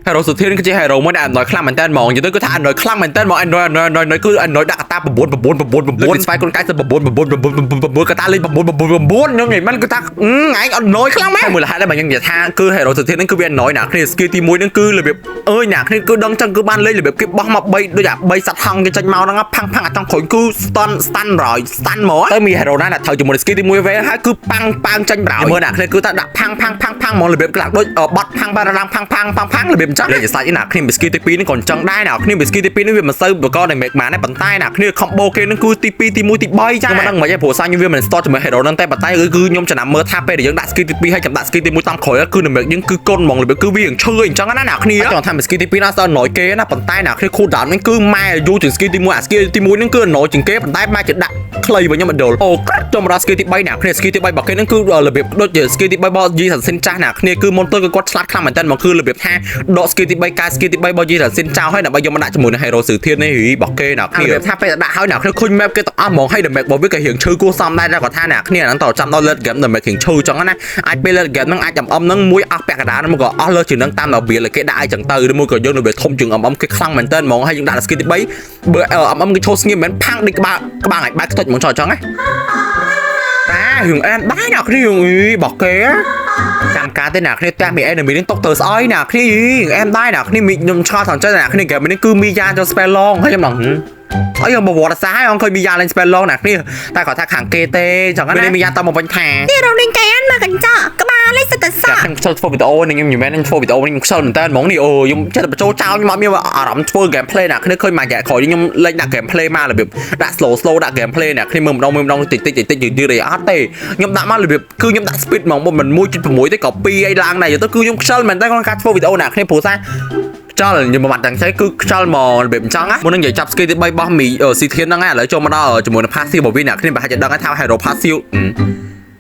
Hero សុធានគឺជា Hero មួយដែល annoy ខ្លាំងមែនតើហ្មងនិយាយទៅគឺថា annoy ខ្លាំងមែនតើហ្មង annoy annoy annoy annoy គឺ annoy ដាក់កតា9 9 9 9ស្វ័យគុណ99 9 9 9 9កតាលេខ9 9 9ខ្ញុំនិយាយមិនគឺថាថ្ងៃ annoy ខ្លាំងមែនមូលហេតុដែលខ្ញុំនិយាយថាគឺ Hero សុធានហ្នឹងគឺវា annoy ណាគ្នា skill ទី1ហ្នឹងគឺរបៀបអើយណាគ្នាគឺដឹងចឹងគឺបានលេងរបៀបគេបោះមក3ដូចអា3សត្វហង្សគេចេញមកហ្នឹងផាំងផាំងអាចង់ក្រោយគឺ stun stun រយ stun ហ្មងទៅមាន hero ណាដែលត្រូវជាមួយ skill ទី1វេហើយគឺប៉ាំងប៉ាងចេញប្រោយមើលណាគ្នាគឺថាដាក់ផាំងផាំងផាំងផាំងហ្មងរបៀបក្លាក់ដូចបត់ផាំងបារឡាំងផាំងផាំងផាំងផាំងរបៀបអញ្ចឹងលេងសាច់ណាគ្នា skill ទី2នេះក៏អញ្ចឹងដែរណាគ្នា skill ទី2នេះវាមិនសូវបកតែ make បានដែរប៉ុន្តែណាគ្នា combo គេនឹងគឺទី2ទី1ទី3ចាខ្ញុំមិនដឹងមិនទេព្រោះសាខ្ញុំវាមិន start ជាមួយ hero ហ្នឹងតែប៉ុន្តែគឺខ្ញុំចំណាំមើលថាពេលដែលយើងដាក់ skill ទី2ហើយចាំដាក់ skill ទី1តាមក្រោយគឺ damage យើងគឺកុនហ្មងរបៀបគឺវាឈឺអញ្ចឹងណាអ្នកគ្នាចង់ថា skill ទី2ណាសើណយគេណាប៉ុន្តែអ្នកគ្នា cool down ហ្នឹងគឺម៉ែយូរជាង skill ទី1អា skill ទី1ហ្នឹងគឺណយជាងគេប៉ុន្តែម៉ែជាដាក់ខ្លីវិញខ្ញុំមិនយល់អូចូលមកដល់ skill ទី3អ្នកគ្នា skill ទី3របស់គេហ្នឹងគឺរបៀបដូចជា skill ទី3របស់ Yi Sun-shin ចាស់អ្នកគ្នាគឺមុនទៅគឺគាត់ឆ្លាតខ្លាំងមែនតើមកគឺរបៀបថាដក skill ទី3កែ skill ទី3របស់ Yi Sun-shin ចោលហើយដើម្បីយកមកដាក់ជាមួយនឹង Hero ស៊ឺធាននេះរបស់គេអ្នកគ្នារបៀបថាពេលដាក់ហើយអ្នកគ្នាឃើញ map គេទាំងអស់ហ្មងហើយ damage របស់វាក៏រៀងឈឺគួរសមដែរតែគាត់ថាអ្នកគ្នាហ្នឹងតចាំដល់ late game damage រៀងឈឺចឹងណាអាចពេល late game ហ្នឹងអាចអំហ្នឹងមួយអស់ពាក់កណ្ដាលមួយក៏អស់លើជាងហ្នឹងតាមរបៀបគេដាក់ឲ្យចឹងទៅឬមួយក៏យើងរបៀបធំជាងអំគេខ្លាំងមែនតើហ្មងហើយយើងដាក់ skill ទី3បើអំគេឈោស្ងៀមមិនមែនផាំងដូចក្បាលក្បាលឲ្យបែកខ្ទេចហ្មងចោលចឹងណាតារឿងអែនដែរអ្នកគ្នាអីបោះគេចាំការទេអ្នកគ្នាផ្ទះមី enemy នេះຕົកទៅស្អីអ្នកគ្នាអែមដែរអ្នកគ្នាមីខ្ញុំឆ្ងល់ថងចិត្តអ្នកគ្នា game នេះគឺមីយ៉ាចូល spell long ហើយខ្ញុំឡងអីមកវត្តសាហើយអង្គឃើញមីយ៉ាលេង spell long អ្នកគ្នាតែគាត់ថាខាងគេទេចឹងណាមីយ៉ាតមកវិញថា នេះរងលេងកែអានមកកញ្ចក់ក្បាលលេងសិតតែសក់ ខ្ញុំខ្ជិលធ្វើវីដេអូនេះខ្ញុំមិនមែនធ្វើវីដេអូនេះខ្ញុំខ្ជិលមែនតើហ្មងនេះអូខ្ញុំចិត្តតែបញ្ចូលចោលខ្ញុំអត់មានអារម្មណ៍ធ្វើ gameplay ណាគ្នាឃើញមួយរយៈក្រោយខ្ញុំលេងដាក់ gameplay មករបៀបដាក់ slow slow ដាក់ gameplay ណាគ្នាមើលម្ដងមើលម្ដងតិចតិចតិចតិចយឺតយឺតអីអត់ទេខ្ញុំដាក់មករបៀបគឺខ្ញុំដាក់ speed ហ្មងមិន1.6ទេក៏2អីឡើងដែរទៅគឺខ្ញុំខ្ជិលមែនតើក្នុងការធ្វើវីដេអូណាគ្នាព្រោះថាខ្ជិលខ្ញុំមិនបាត់ទាំងចេះគឺខ្ជិលមករបៀបអញ្ចឹងណាមុននឹងនិយាយចាប់ skill ទី3របស់មីស៊ីធានហ្នឹងឥឡូវចូលមកដល់ជាមួយនឹង passive របស់វាអ្នកគ្នាប្រហែលជាដឹងថា hero passive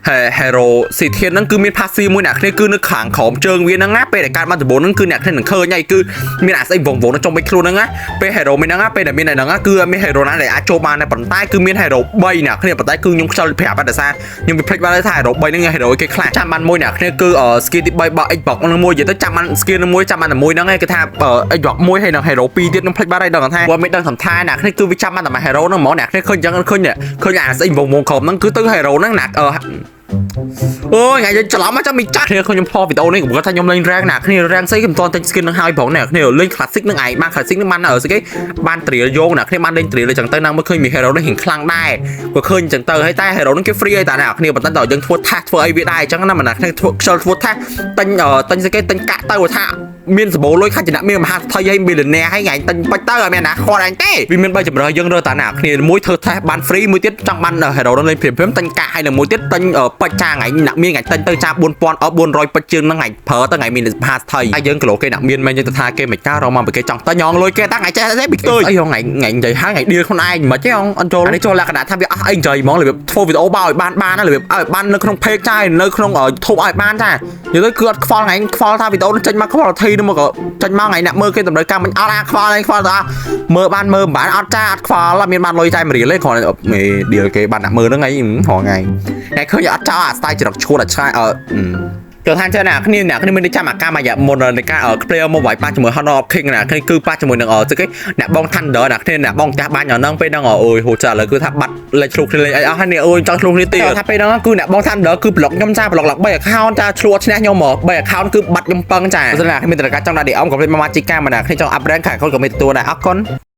ហេ hero ស៊ីធានហ្នឹងគឺមាន passive មួយអ្នកគ្នាគឺនៅខាងក្រោមជើងវាហ្នឹងណាពេលដែលកើតមកដំបូងហ្នឹងគឺអ្នកគ្នានឹងឃើញហើយគឺមានអាស្អីវងវងនៅចុងបិចខ្លួនហ្នឹងណាពេល hero មានហ្នឹងណាពេលដែលមានហ្នឹងណាគឺអត់មាន hero ណាដែលអាចចូលបានដែរប៉ុន្តែគឺមាន hero 3អ្នកគ្នាប៉ុន្តែគឺខ្ញុំខ្ជិលប្រាប់តែសារខ្ញុំវាភ្លេចបាត់ហើយថា hero 3ហ្នឹង hero គេខ្លះចាំបានមួយអ្នកគ្នាគឺ skill ទី3របស់ Xbox ហ្នឹងមួយនិយាយទៅចាំបាន skill ហ្នឹងមួយចាំបានតែមួយហ្នឹងឯងគេថា Xbox មួយហើយនឹង hero 2ទៀតខ្ញុំភ្លេចបាត់ហើយដឹងថាគាត់មិនដឹងសំថាអ្នកគ្នាគឺវាចាំបានតែមួយ hero ហ្នឹងហ្មងអ្នកគ្នាឃើញអញ្ចឹងឃើញឃើញអាស្អីវងវងក្រោមហ្នឹងគឺទៅ hero ហ្នឹងណាអឺអូយថ្ងៃយើងច្រឡំមកចាំមីចាក់គ្នាខ្ញុំផុសវីដេអូនេះគាត់ថាខ្ញុំលេង rank ណាគ្នា rank ស្អីខ្ញុំមិនទាន់ទិញ skin នឹងហើយផងណាគ្នាលេង classic នឹងឯងបាន classic នឹងបានអឺស្អីគេបាន trial យោងណាគ្នាបានលេង trial អញ្ចឹងទៅណាមើលឃើញមាន hero នេះរៀងខ្លាំងដែរក៏ឃើញអញ្ចឹងទៅហើយតែ hero នឹងគេ free ហើយតាណាគ្នាប៉ុន្តែដល់យើងធ្វើ task ធ្វើអីវាដែរអញ្ចឹងណាមិនណាគ្នាធ្វើខ្ជិលធ្វើ task ទិញទិញស្អីគេទិញកាក់ទៅថាមានសបោលុយខាច់ចំណាក់មានមហាស្ថិយហើយ millionaire ហើយថ្ងៃទិញបាច់ទៅឲ្យមានណាខ្វល់អញទេវាមានបីចម្រើសយើងរើតាណាគ្នាមួយធ្វើ task បាន free មួយទៀតចង់បាន hero នឹងលេងព្រាមព្រាមទិញកាក់ហើយនឹងមួយទៀតទិញពេជ្រចាថ្ងៃអ្នកមានថ្ងៃទិញទៅចា4000អ400ពេជ្រជាងហ្នឹងថ្ងៃប្រើទៅថ្ងៃមានមហាស្ថិយហើយយើងគីឡូគេអ្នកមានមែនយើងទៅថាគេមិនការរកមកគេចង់ទិញងលុយគេតាថ្ងៃចេះទេបិទអីថ្ងៃថ្ងៃនិយាយហើយថ្ងៃឌៀលខ្លួនឯងមិនទេអអត់ចូលនេះចូលលក្ខណៈថាវាអស់អីនិយាយហ្មងរបៀបធ្វើវីដេអូបោឲ្យបានបានរបៀបឲ្យបាននៅក្នុង page ចានៅក្នុង YouTube ឲ្យបានចានិយាយទៅគឺអត់ខ្វល់ថ្ងៃខ្វល់ថាវីដេអូនឹងចេញមក quality នោះមកក៏ចេញមកថ្ងៃអ្នកមើលគេតម្រូវការមិនអត់អាខ្វល់ឯងខ្វល់ទៅមើលបានមើលមិនបានអត់ចាអត់ខ្វល់មានបានលុយតែមួយរៀលទេគ្រាន់តែមេឌៀលគេបានអ្នកមើលហ្នឹងឯងរងថ្ងៃថ្ងៃឃើញអត់ចោលអា style ច្រកឈួតអាឆ្ងាយអឺចូលថាចេះអ្នកគ្នាអ្នកគ្នាមានចាំអាកម្មអាយមុននៃការ player mobile ប៉ះជាមួយ Honor of King អ្នកគ្នាគឺប៉ះជាមួយនឹងស្អីគេអ្នកបង Thunder អ្នកគ្នាអ្នកបងផ្ទះបាញ់ហ្នឹងពេលហ្នឹងអូយហូចាឥឡូវគឺថាបាត់លេចឆ្លុះគ្នាលេងអីអស់ហើយនេះអូយចង់ឆ្លុះគ្នាទៀតថាពេលហ្នឹងគឺអ្នកបង Thunder គឺប្លុកខ្ញុំចាប្លុកឡើង3 account ចាឆ្លួឈ្នះខ្ញុំហ្មង3 account គឺបាត់ខ្ញុំពឹងចាបើសិនណាគ្នាមានតរការចង់ដាក់ DM កុំភ្លេចមកជីកាមកណាគ្នាចង់ up rank ខាងខុនក៏មានទទួលដែរអរគុណ។